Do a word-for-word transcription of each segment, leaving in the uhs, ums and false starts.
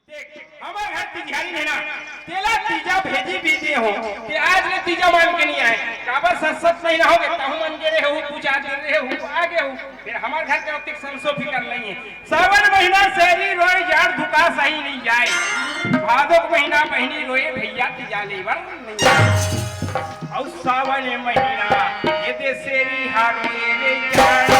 देख, हमर घर तिजहारी हे ना, तेला तीजा भेजी भी दे हो, ते आज ले तीजा मान के नहीं आए। काबर सत सत महीना हो गए, तहु मन गे रहे हो, पूजा दे रहे हो, आ गए हो। फिर हमर घर के ओतिक संसो फिकर नहीं है। सावन महीना सेरी रोए, जाड़ धुका सही नहीं जाए। भादो के महीना बहिनी रोए, भैया तीजा ले बर नहीं आए। अउ सावन महीना ये दे सेरी हावे रे जान।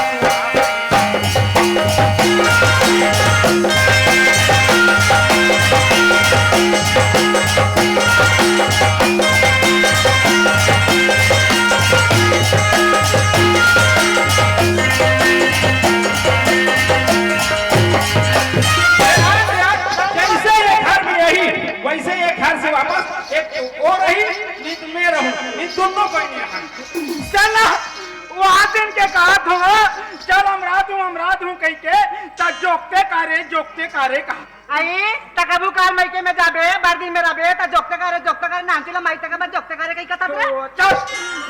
जैसे ये घर में रही, वैसे ये घर से वापस एक वो रही, नित में रहूं, नित दोनों कोई नहीं रहा। चल ना, वहाँ दिन के कहा था, चल हम रात हूँ, हम रात हूँ कह के, त जोकते का रे, जोकते का रे कहा। आई, त कभू काल मइके में जाबे, बड़ दिन में रहबे, त जोकते का रे, जोकते का रे, नाम चिला माई तक बस जोकते का रे कही कथत रे। तो चल,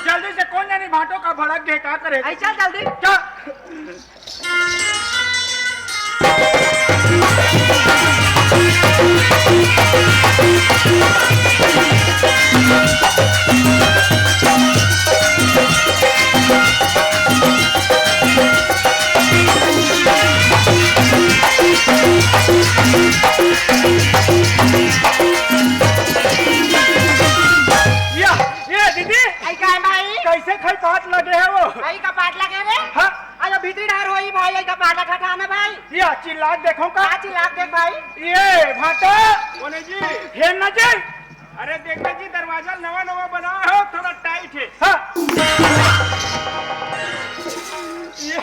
जल्दी से कौन जानी भाटो का भड़क गए, का करे? आई चल जल्दी। चल। या, ये दीदी, आई का है भाई? कैसे खाई पाट लगे है वो? आई का पाट लगे रे? हाँ। अरे भीतरी डहर होई भाई, आई का पाट लगा था ना भाई। या चिल्ला के देखो का? हाँ, चिल्ला के देख भाई। ये भाटा। कौन है जी? हे ना जी। अरे देखना जी, दरवाजा नवा नवा बनाया हो, थोड़ा टाइट है। हाँ। ये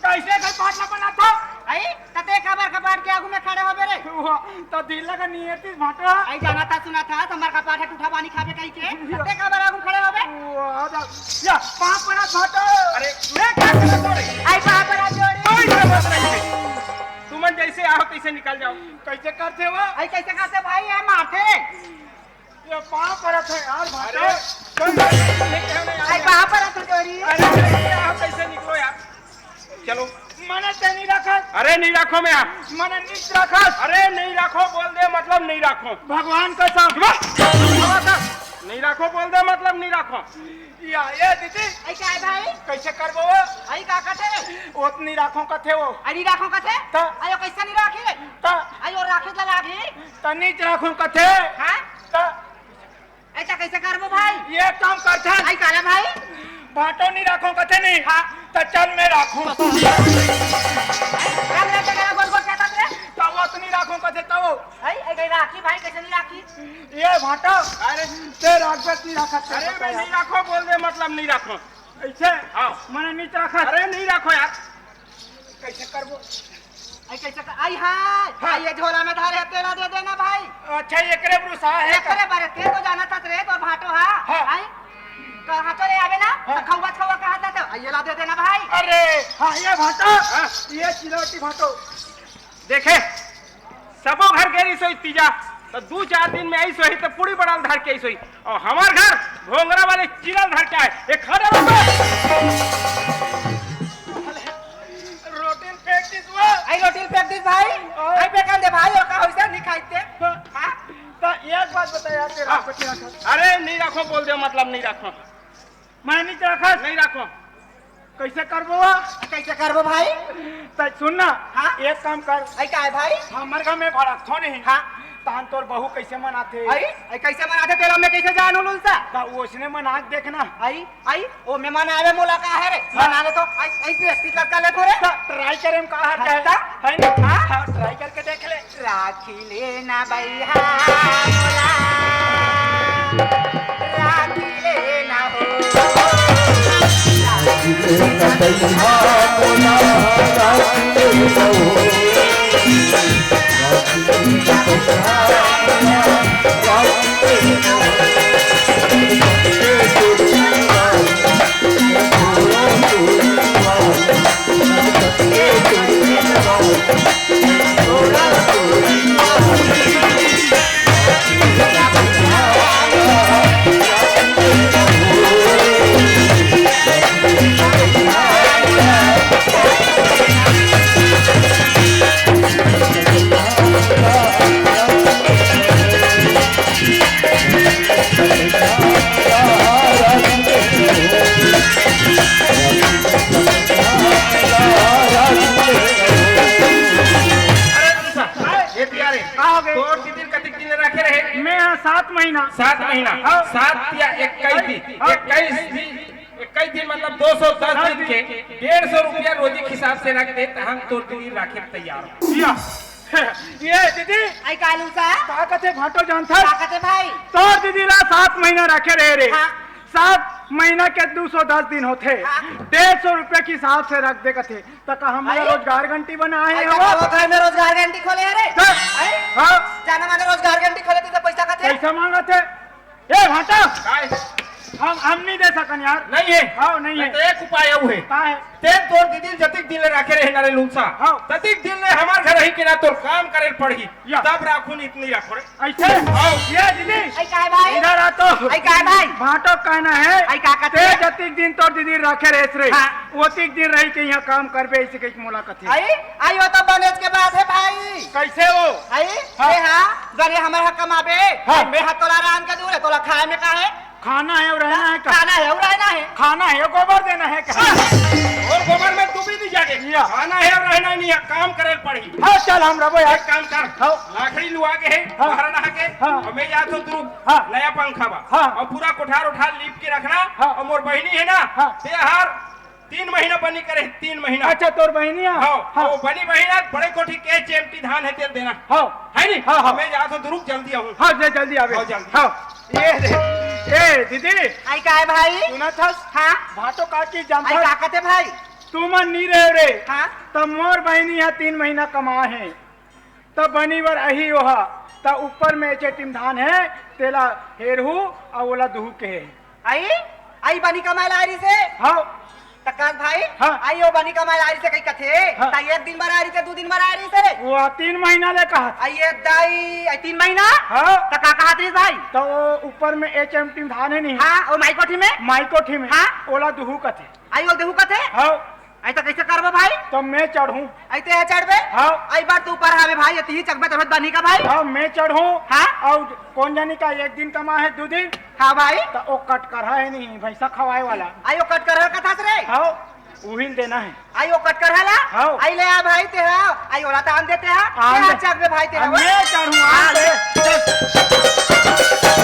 कैसे कोई पाट ना बना था? आई, तते काबर कपाट के आगू में खड़े होबे रे? वो, तो दिल लगा नियति भाटा। आई जाना था, सुना था, तुम्हार कपाट है, टूठा पानी खाबे कही के। तते काबर आगू खड़े होबे? वो, आ जा। या, पाँव पड़ा भाटा। अरे, मैं क्या करत हो रे? आई पाँव पड़ा जोड़ी। कोई जरूरत नहीं है। तुमन जैसे आओ, तैसे निकल जाओ। कैसे करते हो? आई कैसे करते भाई, ये मारते। ये पाँव परत है यार, भाटो। अरे, चल, चल, चल, ये क्या होने आई यार? पाँव परत है जोड़ी। अरे, अरे, आप कैसे निकलो यार? चलो। मने ते नहीं रखत। अरे, नहीं रखो मैं आप। मने नीच रखत। अरे, नहीं रखो बोल दे, मतलब नहीं रखो। भगवान कसम। वाह! नहीं रखो बोल दे, मतलब नहीं रखो। या, ये दीदी। आई का है भाई? कैसे करबो वो? आई का कथे? ओतनी राखो कथे वो। अरे राखो कथे? त? आयो कैसे नहीं राखी रे? त? आयो राखे ला लागी। त नीच राखो कथे। हाँ? त? ऐसा कैसे करबो भाई? ये काम करथन। आई काला भाई? भाटो नहीं राखो कथे नहीं। हाँ। त चल मैं राखो। राम राम जगह गोल गोल कहता रे। त ओतनी राखो कथे त वो। आई, आई गई राखी भाई, कैसे नहीं राखी? ये भाटा, अरे। ते राखबे नहीं राखत, अरे, मैं नहीं राखो बोल दे, मतलब नहीं राखो। ऐसे? हाँ। मने नीच राखत। अरे, नहीं राखो यार। कैसे करबो? आई कैसे कर, आई हाय, हाँ। आई ये झोला में धारे, तेला दे देना भाई। अच्छा, एकरे बरुसा है का? एकरे बारे ते तो जाना था रे, तो भाटो हा। हाँ। आई, कहाँ तो रे आवे ना, हाँ। तो खौवा खौवा कहा था तो, आई ये ला दे देना भाई। अरे, हाँ, ये भाटा, हाँ। ये चिलौटी भाटो। देखे, सबो घर के रिसोई तीजा, त दू चार दिन में आइस होही, त पूड़ी बड़ाल धर के आइस होही। अउ हमर घर भोंगरा वाले चिलल धर के आए। ए, खड़े रहो बे। रोटी ल फेंक दिस वो। आई रोटी ल फेंक दिस भाई। और? आई फेंकन दे भाई, ओका होइसे नहीं खाइते। हाँ? त एक बात बता यार, तेरा हाँ। पति रखा। अरे, नहीं रखो बोल दे, मतलब नहीं रखो। मैं नहीं रखा। नहीं रखो। कैसे करबो वो? कैसे करबो भाई? त सुन ना, हाँ? एक काम कर। आई का है भाई? हमर घर में भड़कथो नहीं। हाँ। तान तोर बहू कैसे मनाथे? आई, आई कैसे मनाथे तेला मैं कैसे जानू लूलसा? त ओसने मना के देखना। आई, आई, ओ मैं मनावे मोला का है रे? हाँ। मना ले तो, आई, आई प्रेस्टिज लटका ले थोड़े। त ट्राई करे में का हर हाँ, है? त? है ना? हाँ? हाँ, ट्राई करके देख ले। राखी लेना बइहा मोला, राखी लेना हो। राखी लेना बइहा मोला, राखी लेना हो। राखी लेना बइहा मोला, राखी लेना हो। सात महीना, हाँ। सात या इक्कीस दिन, हाँ। इक्कीस दिन, इक्कीस दिन मतलब दो सौ दस दिन के डेढ़ सौ रुपया रोजी के हिसाब से रख दे, त हम तोर दीदी राखे तैयार हूँ। या। ये दीदी, आई कालू सा? का कथे भाटो जानथस? का कथे भाई? तोर दीदी ला सात महीना रखे रहे रे। हाँ। सात महीना के दो सौ दस दिन होथे, हाँ। डेढ़ सौ रुपया के हिसाब से रख दे कथे। त का हमला आई? रोजगार गारंटी बनाए हे आई वो? का वो घर में रोजगार गारंटी खोले हे रे? चल। आई? हाँ। जाना माने रोजगार गारंटी खोले थे तो पैसा कथे? पैसा मांगत हे। ए भाटा, काय? हम, हम नहीं दे सकन यार। नहीं है? हाँ, नहीं नहीं है। तो एक उपाय अउ है। का है? तें तोर दीदी जतिक दिन ले राखे रहे ना रे लूलसा। हाँ। ततिक दिन ले हमार घर रही के ना तोर काम करे पड़ही। या। तब राखू नहीं इतनी राखो रे। ऐसे? हाँ। ये दीदी, आई काय भाई? इधर आ तो। आई काय भाई? भाटो कहना है, आई का कहते? तें जतिक दिन तोर दीदी राखे रहे रे, हाँ। ओतिक दिन रही के यहाँ काम करबे, ऐसे कही मोला कथे। आई, आई वो तो बनेच के बात है भाई। कैसे हो? आई, हाँ। ए हाँ, जरे हमर हक कमाबे, हाँ। मैं हा तोला रांध के दूँ रे, तोला खाए में का है? खाना है और रहना है का? खाना है और रहना है। खाना है, गोबर देना है का? और गोबर में तू भी नहीं जाके। या। खाना है और रहना नहीं है, काम करे पड़ही। हाँ, चल हम रबो यार। एक काम कर। हाँ। लाकड़ी लुआ के है, हाँ। बाहर नहा के, हाँ। और मैं जात हूँ तू हाँ। नया पंखा बा। हाँ। और पूरा कोठार उठार लीप के रखना, हाँ। और मोर बहिनी है ना, हाँ। ते हर तीन महीना बनी करे, तीन महीना। अच्छा, तोर बहिनी है? हाँ, हाँ। वो बनी बहिना, बड़े कोठी के एच एम टी धान है, तेल देना। हाँ। है नी? हाँ, हाँ। मैं जात हूँ, तू रुक, जल्दी आऊँ। हाँ, जय जल्दी आवे। हाँ, जल्दी। हाँ। ये दे, ए दीदी। आई का है भाई? सुनत हस? हाँ। भाटो का की जानत आई हस? का कहते भाई? तुमन नी रहे रे। हाँ। त मोर बहिनी हा तीन महीना कमा है। त बनी बर अही ओहा, त ऊपर में एच एम टी धान है, तेला हेरहू अउ ओला दुहू के हे। आई, आई बनी कमाए ला आरी से। हाँ। त कास भाई, हाँ। आई ओ बनी कमाए ला आरी से कही कथे, हाँ। त एक दिन बर आरी से, दू दिन बर आरी से रे। वो तीन महीना ले कहा। आई ये दाई, आई तीन महीना? हाँ। त का कहा थे भाई? त वो ऊपर में एच एम टी धान है नहीं? हाँ, ओ माई कोठी में? माई कोठी में। हाँ। ओला दुहू कथे। आई ओ दुहू कथे? हाँ। आई त कैसे करबो भाई? त मैं चढ़ूं। आई ते चढ़बे? हाँ। आई बार तू ऊपर आवे भाई, ये तीही चकबे तबे बनी का भाई? हाँ, मैं चढ़ूं। हाँ। अउ कोन जानी का एक दिन कमा है, दू दिन। हाँ भाई। त ओ कटकरहा है नहीं, भैंसा खवाए वाला। आई ओ कटकरहा कथस रे? हाँ, उहिल देना है। आई ओ कटकरहा ला? हाँ। आई ले आ भाई ते हा, आई ओला त आन देते हा। आन ते हा दे। चकबे भाई ते हा, अब वो। मैं चढ़ूं, आन हाँ, दे। ले।